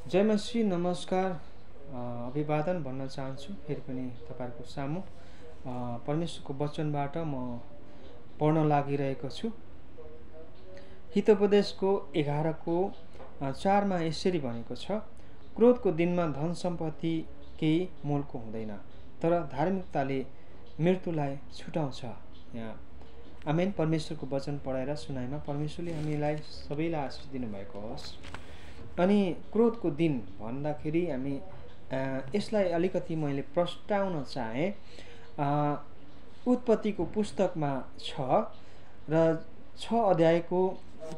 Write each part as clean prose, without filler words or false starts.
जय मसी नमस्कार अभिवादन भन्न चाहन्छु फेरि पनि तपाईहरुको सामु परमेश्वरको वचनबाट म पढ्न लागिरहेको छु। हितोपदेशको 11 को 4 मा यसरी भनेको छ, क्रोधको दिनमा धन सम्पत्ति केही मोलको हुँदैन, तर धार्मिकताले मृत्युलाई छुटाउँछ। यहाँ आमेन। परमेश्वरको वचन पढाएर सुनाइमा परमेश्वरले हामीलाई सबैलाई आशीष दिनुभएको होस्। अनि क्रोधको दिन भन्दाखेरि हामी यसलाई अलिकति मैले प्रस्ताउन चाहे। उत्पत्तिको पुस्तकमा छ र 6 अध्यायको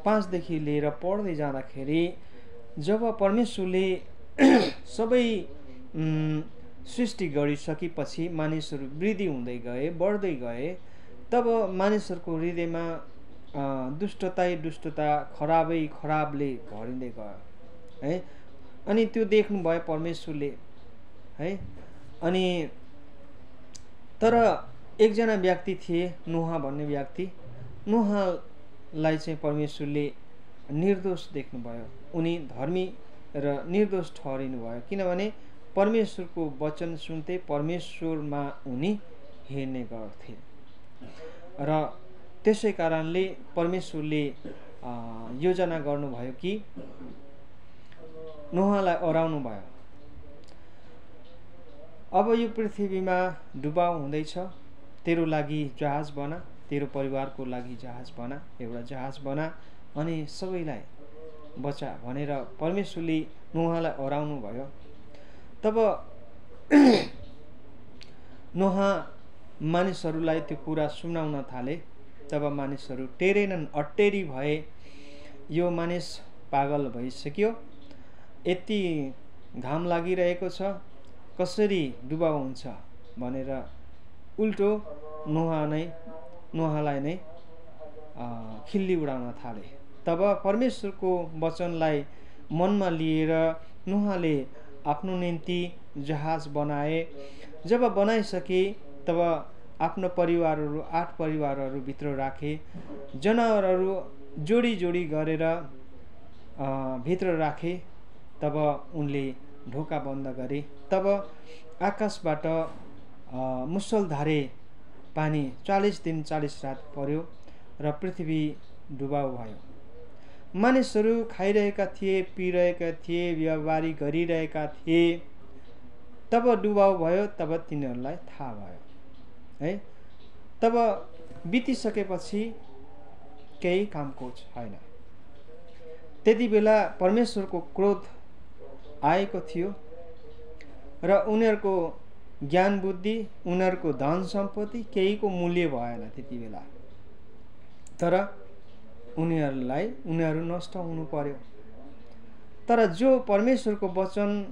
5 देखि लिएर पढ्दै जाँदाखेरि जब परमेश्वरले सबै सृष्टि गरिसकेपछि मानिसहरू वृद्धि हुँदै गए, बढ्दै गए, तब मानिसहरूको हृदयमा दुष्टता खराबले भरिँदै गयो है। अनि त्यो देख्नु भयो परमेश्वरले है। अनि तर एकजना व्यक्ति थिए, नोहा भन्ने व्यक्ति। नोहालाई चाहिँ परमेश्वरले निर्दोष देख्नु भयो। उनी धर्मी र निर्दोष ठहरिनु भयो, किनभने परमेश्वरको वचन सुन्थे, परमेश्वरमा उनी हिँड्ने गर्थे। र त्यसै कारणले परमेश्वरले योजना गर्नुभयो कि नोहालाई हराउनु भयो। अब यो पृथ्वीमा डुबाउ हुँदैछ, तेरो लागि जहाज बना, तेरो परिवारको लागि जहाज बना, एउटा जहाज बना अनि सबैलाई बचा भनेर परमेश्वरले नोहालाई हराउनु भयो। तब नोहा मानिसहरूलाई त्यो कुरा सुनाउन थाले। तब मानिसहरू टेरेनन्, अट्टेरी भए, यो मानिस पागल भइसक्यो, यति घाम लागिरहेको छ, कसरी डुबाउ हुन्छ भनेर उल्टो नोहालाई नै खिल्ली उडाउन थाले। तब परमेश्वरको वचनलाई मनमा लिएर नोहाले आफ्नो निम्ति जहाज बनाए। जब बनाइसके तब आफ्नो परिवारहरू 8 परिवारहरू भित्र राखे, जनावरहरू जोडी गरेर भित्र राखे। तब उनले ढोका बन्द गरे। तब आकाशबाट मुसलधारे पानी 40 दिन 40 रात पर्यो र पृथ्वी डुबाउ भयो। मानिसहरू खाइरहेका थिए, पिइरहेका थिए, व्यापारी गरिरहेका थिए। तब डुबाउ भयो। तब तिनीहरूलाई थाहा भयो है। तब बितिसकेपछि केही कामको छैन। त्यति बेला परमेश्वरको क्रोध आएको थियो र उनीहरूको ज्ञान बुद्धि, उनीहरूको धन सम्पत्ति केहीको मूल्य भएन त्यति बेला। तर उनीहरू नष्ट हुनु पर्यो। तर जो परमेश्वरको वचन,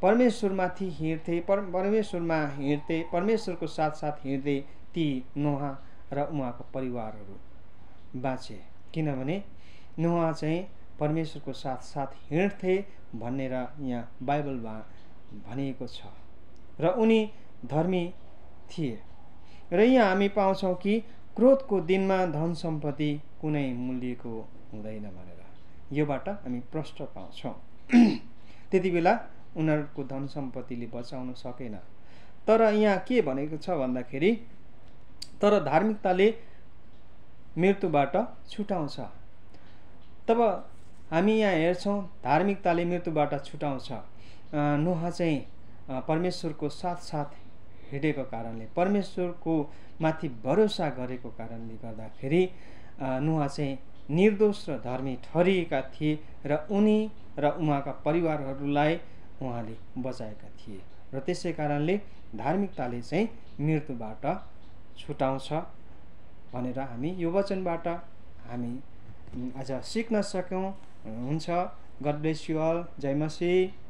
परमेश्वरमाथि हिँड्थे, परमेश्वरमा हिँड्थे, परमेश्वरको साथ हिँड्थे, ती नोहा र उहाँको परिवारहरू बाँचे। किनभने नोहा चाहिँ परमेश्वरको साथ हिँड्थे भनेर यहाँ बाइबलमा भनिएको छ र उनी धर्मी थिए। र यहाँ हामी पाउँछौँ कि क्रोधको दिनमा धन सम्पत्ति कुनै मूल्यको हुँदैन भनेर योबाट हामी प्रश्न पाउँछौँ। त्यति बेला उनीहरूको धन सम्पत्तिले बचाउन सकेन। तर यहाँ के भनेको छ भन्दाखेरि, तर धार्मिकताले मृत्युबाट छुटाउँछ। तब हामी यहाँ हेर्छौँ धार्मिकताले मृत्युबाट छुटाउँछ। नोहा चाहिँ परमेश्वरको साथ हिँडेको कारणले, परमेश्वरको माथि भरोसा गरेको कारणले गर्दाखेरि नोहा चाहिँ निर्दोष र धर्मी ठहरिएका थिए र उनी र उहाँका परिवारहरूलाई उहाँले बचाएका थिए। र त्यसै कारणले धार्मिकताले चाहिँ मृत्युबाट छुटाउँछ भनेर हामी यो वचनबाट हामी आज सिक्न सक्यौँ। हुन्छ। God bless you all. जय मसीह।